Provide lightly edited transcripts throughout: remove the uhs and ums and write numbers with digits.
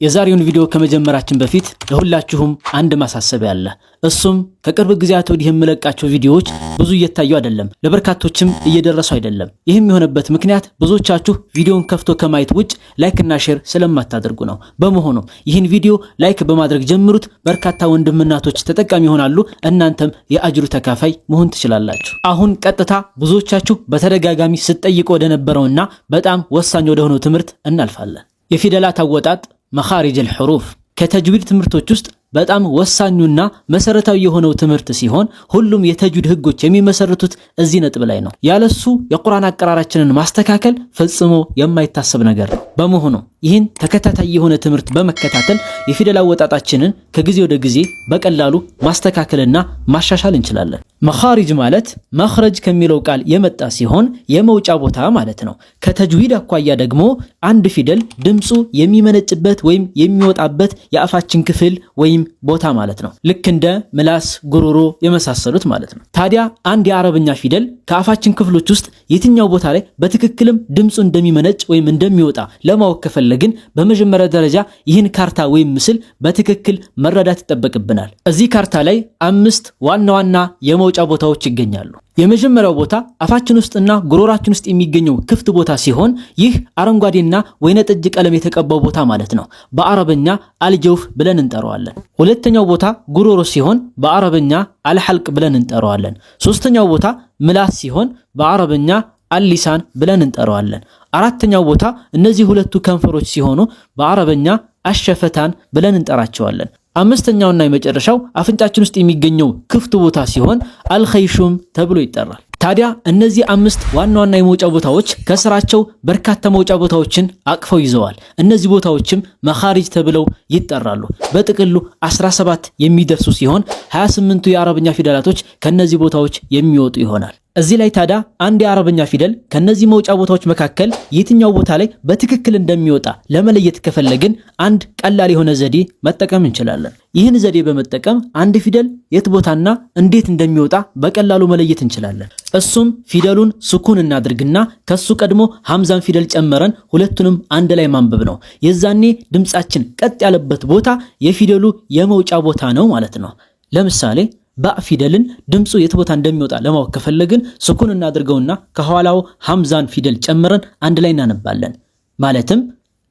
የዛሬውን ቪዲዮ ከመጀመራችን በፊት ለሁላችሁም አንድ ማሳሰቢያ አለ። እሱም ከቅርብ ጊዜያት ወዲህ የምለቃቸው ቪዲዮዎች ብዙ እየታዩ አይደለም፣ ለበርካቶችም እየደረሱ አይደለም። ይህም የሆነበት ምክንያት ብዙዎቻችሁ ቪዲዮን ከፍቶ ከማየት ውጭ like እና share ስለማታደርጉ ነው። በመሆኑም ይህን ቪዲዮ like በማድረግ ጀምሩት። በርካታ ወንድምናቶች ተጠቃሚ ይሆናሉ። እናንተም የአጅሩ ተካፋይ መሆን ትችላላችሁ። አሁን ቀጥታ ብዙዎቻችሁ በተደጋጋሚ ስትጠይቁ ወደነበረውና በጣም ወሳኝ ወደሆነው ትምህርት እናልፋለን። የፊደላት አወጣጥ መኻሪጅ አልሑሩፍ ከተጅዊድ ትምህርቶች ውስጥ በጣም ወሳኙና መሰረታዊ የሆነው ትምህርት ሲሆን ሁሉም የተጅዊድ ህጎች የሚመሰርቱት እዚህ ነጥብ ላይ ነው። ያለሱ የቁርአን አቀራራችንን ማስተካከል ፈጽሞ የማይታሰብ ነገር ነው። በመሆኑ ይህን ተከታታይ የሆነ ትምህርት በመከታተል የፊደል አወጣጣችንን ከጊዜ ወደ ጊዜ በቀላሉ ማስተካከልና ማሻሻል እንችላለን። መኻሪጅ ማለት መኽረጅ ከሚለው ቃል የመጣ ሲሆን የመውጫ ቦታ ማለት ነው። ከተጅዊድ አኳያ ደግሞ አንድ ፊደል ድምፁ የሚመነጭበት ወይም የሚወጣበት የአፋችን ክፍል ወይም ቦታ ማለት ነው። ልክ እንደ ምላስ፣ ጉሮሮ የመሳሰሉት ማለት ነው። ታዲያ አንድ የአረብኛ ፊደል ከአፋችን ክፍሎች ውስጥ የትኛው ቦታ ላይ በትክክልም ድምፁ እንደሚመነጭ ወይም እንደሚወጣ ለማወቅ ከፈለግን በመጀመሪያ ደረጃ ይህን ካርታ ወይም ምስል በትክክል መረዳት ይጠበቅብናል። እዚህ ካርታ ላይ አምስት ዋና ዋና የመውጫ ቦታዎች ይገኛሉ። የመጀመሪያው ቦታ አፋችን ውስጥና ጉሮራችን ውስጥ የሚገኘው ክፍት ቦታ ሲሆን ይህ አረንጓዴና ወይነጠጅ ቀለም የተቀባው ቦታ ማለት ነው። በአረበኛ አልጀውፍ ብለን እንጠራዋለን። ሁለተኛው ቦታ ጉሮሮ ሲሆን በአረበኛ አልሐልቅ ብለን እንጠራዋለን። ሶስተኛው ቦታ ምላስ ሲሆን በአረበኛ አሊሳን ብለን እንጠራዋለን። አራተኛው ቦታ እነዚህ ሁለቱ ከንፈሮች ሲሆኑ በአረበኛ አሸፈታን ብለን እንጠራቸዋለን። አምስተኛውና የመጨረሻው አፍንጫችን ውስጥ የሚገኘው ክፍት ቦታ ሲሆን አልኸይሹም ተብሎ ይጠራል። ታዲያ እነዚህ አምስት ዋና ዋና የመውጫ ቦታዎች ከስራቸው በርካታ መውጫ ቦታዎችን አቅፈው ይዘዋል። እነዚህ ቦታዎችም መኻሪጅ ተብለው ይጠራሉ። በጥቅሉ 17 የሚደርሱ ሲሆን 28ቱ የአረብኛ ፊደላቶች ከነዚህ ቦታዎች የሚወጡ ይሆናል። እዚህ ላይ ታዲያ አንድ የአረብኛ ፊደል ከነዚህ መውጫ ቦታዎች መካከል የትኛው ቦታ ላይ በትክክል እንደሚወጣ ለመለየት ከፈለግን አንድ ቀላል የሆነ ዘዴ መጠቀም እንችላለን። ይህን ዘዴ በመጠቀም አንድ ፊደል የት ቦታና እንዴት እንደሚወጣ በቀላሉ መለየት እንችላለን። እሱም ፊደሉን ስኩን እናድርግና ከሱ ቀድሞ ሐምዛን ፊደል ጨመረን ሁለቱንም አንድ ላይ ማንበብ ነው። የዛኔ ድምጻችን ቀጥ ያለበት ቦታ የፊደሉ የመውጫ ቦታ ነው ማለት ነው። ለምሳሌ ባእ ፊደልን ድምፁ የት ቦታ እንደሚወጣ ለማወቅ ከፈለግን ስኩን እናድርገውና ከኋላው ሐምዛን ፊደል ጨምረን አንድ ላይ እናነባለን። ማለትም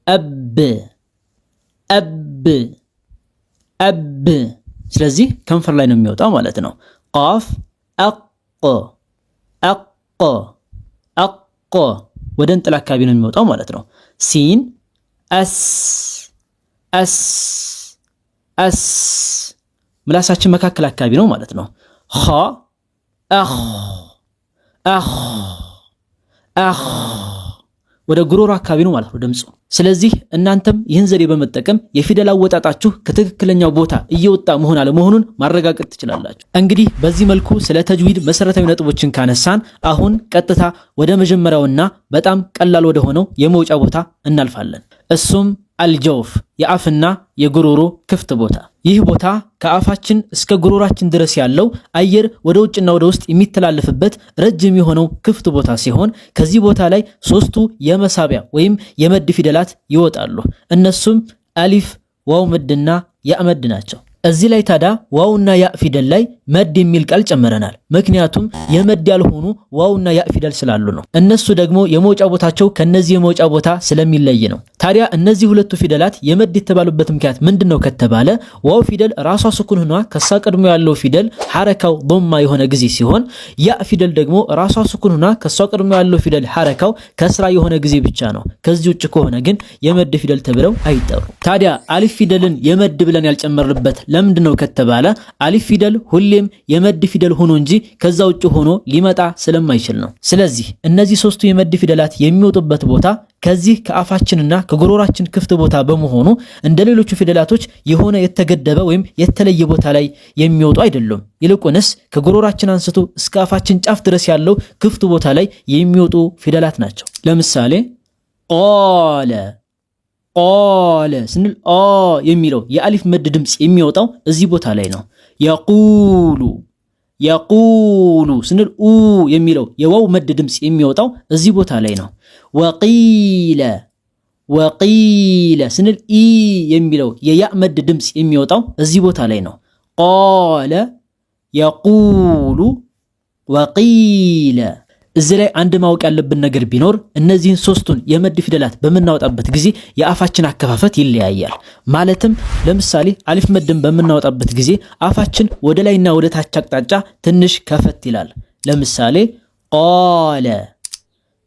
አብ አብ አብ። ስለዚህ ከንፈር ላይ ነው የሚወጣው ማለት ነው። ቃፍ አቅ አቅ አቅ ወደ እንጥል አካባቢ ነው የሚወጣው ማለት ነው። ሲን አስ አስ አስ ምላሳችን መካከል አካባቢ ነው ማለት ነው። ኸ አኽ አኽ አኽ ወደ ጉሮሮ አካባቢ ነው ማለት ነው ድምፁ። ስለዚህ እናንተም ይህን ዘዴ በመጠቀም የፊደል አወጣጣችሁ ከትክክለኛው ቦታ እየወጣ መሆን አለመሆኑን ማረጋገጥ ትችላላችሁ። እንግዲህ በዚህ መልኩ ስለ ተጅዊድ መሰረታዊ ነጥቦችን ካነሳን አሁን ቀጥታ ወደ መጀመሪያውና በጣም ቀላል ወደ ሆነው የመውጫ ቦታ እናልፋለን። እሱም አልጀውፍ የአፍና የጉሮሮ ክፍት ቦታ። ይህ ቦታ ከአፋችን እስከ ጉሮሯችን ድረስ ያለው አየር ወደ ውጭና ወደ ውስጥ የሚተላለፍበት ረጅም የሆነው ክፍት ቦታ ሲሆን ከዚህ ቦታ ላይ ሶስቱ የመሳቢያ ወይም የመድ ፊደላት ይወጣሉ። እነሱም አሊፍ፣ ዋው መድና ያእ መድ ናቸው። እዚህ ላይ ታዲያ ዋውና ያ ፊደል ላይ መድ የሚል ቃል ጨምረናል። ምክንያቱም የመድ ያልሆኑ ዋውና ያ ፊደል ስላሉ ነው። እነሱ ደግሞ የመውጫ ቦታቸው ከነዚህ የመውጫ ቦታ ስለሚለይ ነው። ታዲያ እነዚህ ሁለቱ ፊደላት የመድ የተባሉበት ምክንያት ምንድን ነው ከተባለ ዋው ፊደል ራሷ ስኩን ሆኗ ከሳ ቀድሞ ያለው ፊደል ሐረካው ዶማ የሆነ ጊዜ ሲሆን፣ ያ ፊደል ደግሞ ራሷ ስኩን ሆኗ ከሷ ቀድሞ ያለው ፊደል ሐረካው ከስራ የሆነ ጊዜ ብቻ ነው። ከዚህ ውጭ ከሆነ ግን የመድ ፊደል ተብለው አይጠሩ። ታዲያ አሊፍ ፊደልን የመድ ብለን ያልጨመርንበት ለምንድን ነው ከተባለ አሊፍ ፊደል ሁሌም የመድ ፊደል ሆኖ እንጂ ከዛ ውጭ ሆኖ ሊመጣ ስለማይችል ነው። ስለዚህ እነዚህ ሶስቱ የመድ ፊደላት የሚወጡበት ቦታ ከዚህ ከአፋችንና ከጉሮሯችን ክፍት ቦታ በመሆኑ እንደ ሌሎቹ ፊደላቶች የሆነ የተገደበ ወይም የተለየ ቦታ ላይ የሚወጡ አይደሉም። ይልቁንስ ከጉሮሯችን አንስቶ እስከ አፋችን ጫፍ ድረስ ያለው ክፍት ቦታ ላይ የሚወጡ ፊደላት ናቸው። ለምሳሌ ቃለ ቃለ ስንል አ የሚለው የአሊፍ መድ ድምፅ የሚወጣው እዚህ ቦታ ላይ ነው። የቁሉ የቁሉ ስንል ኡ የሚለው የዋው መድ ድምፅ የሚወጣው እዚህ ቦታ ላይ ነው። ወቂለ وقيل ስንል ኢ የሚለው የያ መድ ድምፅ የሚወጣው እዚህ ቦታ ላይ ነው። قال يقول وقيل። እዚህ ላይ አንድ ማወቅ ያለብን ነገር ቢኖር እነዚህን ሶስቱን የመድ ፊደላት በምናወጣበት ጊዜ የአፋችን አከፋፈት ይለያያል። ማለትም ለምሳሌ አሊፍ መድን በምናወጣበት ጊዜ አፋችን ወደ ላይና ወደ ታች አቅጣጫ ትንሽ ከፈት ይላል። ለምሳሌ قال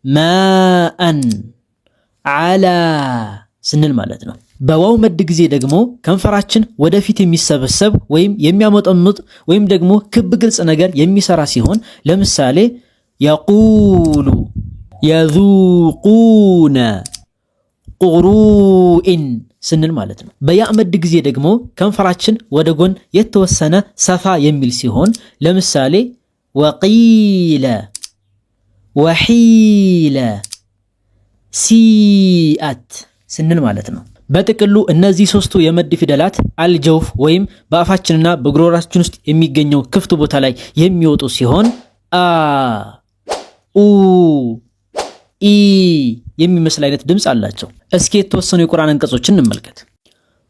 ماء على ስንል ማለት ነው። በዋው መድ ጊዜ ደግሞ ከንፈራችን ወደፊት የሚሰበሰብ ወይም የሚያመጠምጥ ወይም ደግሞ ክብ ግልጽ ነገር የሚሰራ ሲሆን ለምሳሌ يقول፣ يذوقون፣ قروء ስንል ማለት ነው። በያ መድ ጊዜ ደግሞ ከንፈራችን ወደ ጎን የተወሰነ ሰፋ የሚል ሲሆን ለምሳሌ وقيل፣ وحيل፣ سيئت ስንል ማለት ነው። በጥቅሉ እነዚህ ሶስቱ የመድ ፊደላት الجوف ወይም በአፋችንና በጉሮሯችን ውስጥ የሚገኘው ክፍት ቦታ ላይ የሚወጡ ሲሆን አ፣ ኡ፣ ኢ የሚመስል አይነት ድምፅ አላቸው። እስኪ የተወሰኑ የቁርአን አንቀጾችን እንመልከት።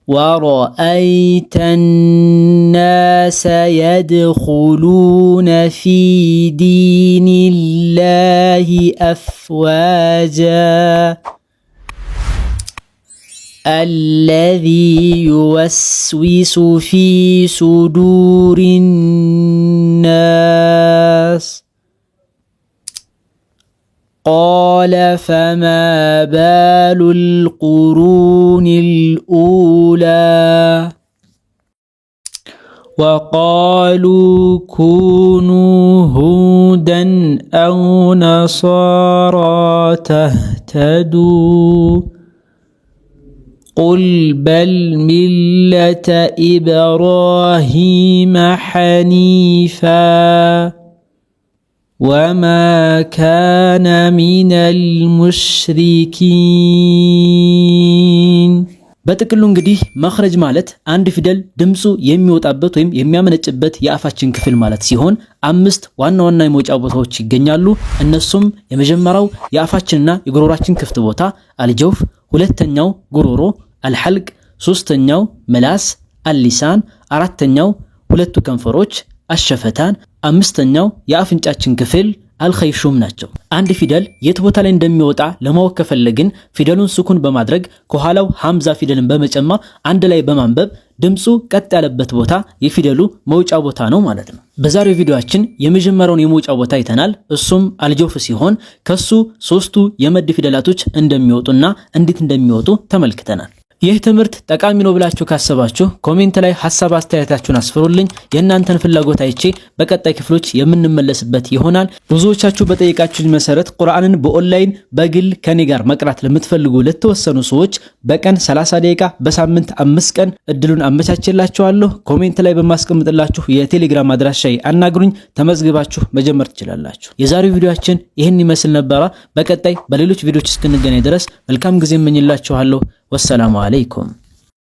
ورأيت الناس يدخلون في دين الله أفواجا الذي يوسوس في صدور الناس قال فما بال القرون الأولى وقالوا كونوا هودا أو نصارى تهتدوا قل بل ملة إبراهيم حنيفا وما كان من المشركين። በጥቅሉ እንግዲህ መኽረጅ ማለት አንድ ፊደል ድምፁ የሚወጣበት ወይም የሚያመነጭበት የአፋችን ክፍል ማለት ሲሆን አምስት ዋና ዋና የመውጫ ቦታዎች ይገኛሉ። እነሱም የመጀመሪያው የአፋችንና የጉሮሯችን ክፍት ቦታ الجوف፣ ሁለተኛው ጉሮሮ الحلق፣ ሶስተኛው ምላስ اللسان፣ አራተኛው ሁለቱ ከንፈሮች الشفتان፣ አምስተኛው የአፍንጫችን ክፍል الخيشوم ናቸው። አንድ ፊደል የት ቦታ ላይ እንደሚወጣ ለማወቅ ከፈለግን ፊደሉን ስኩን በማድረግ ከኋላው ሐምዛ ፊደልን በመጨመር አንድ ላይ በማንበብ ድምፁ ቀጥ ያለበት ቦታ የፊደሉ መውጫ ቦታ ነው ማለት ነው። በዛሬው ቪዲዮአችን የመጀመሪያውን የመውጫ ቦታ አይተናል። እሱም الجوف ሲሆን ከሱ ሶስቱ የመድ ፊደላቶች እንደሚወጡና እንዴት እንደሚወጡ ተመልክተናል። ይህ ትምህርት ጠቃሚ ነው ብላችሁ ካሰባችሁ comment ላይ ሀሳብ አስተያየታችሁን አስፍሩልኝ። የእናንተን ፍላጎት አይቼ በቀጣይ ክፍሎች የምንመለስበት ይሆናል። ብዙዎቻችሁ በጠየቃችሁኝ መሰረት ቁርአንን በኦንላይን በግል ከኔ ጋር መቅራት ለምትፈልጉ ለተወሰኑ ሰዎች በቀን 30 ደቂቃ በሳምንት 5 ቀን እድሉን አመቻችላችኋለሁ። comment ላይ በማስቀምጥላችሁ የቴሌግራም አድራሻዬ አናግሩኝ። ተመዝግባችሁ መጀመር ትችላላችሁ። የዛሬው ቪዲዮአችን ይህን ይመስል ነበረ። በቀጣይ በሌሎች ቪዲዮዎች እስክንገናኝ ድረስ መልካም ጊዜ እመኝላችኋለሁ። والسلام عليكم።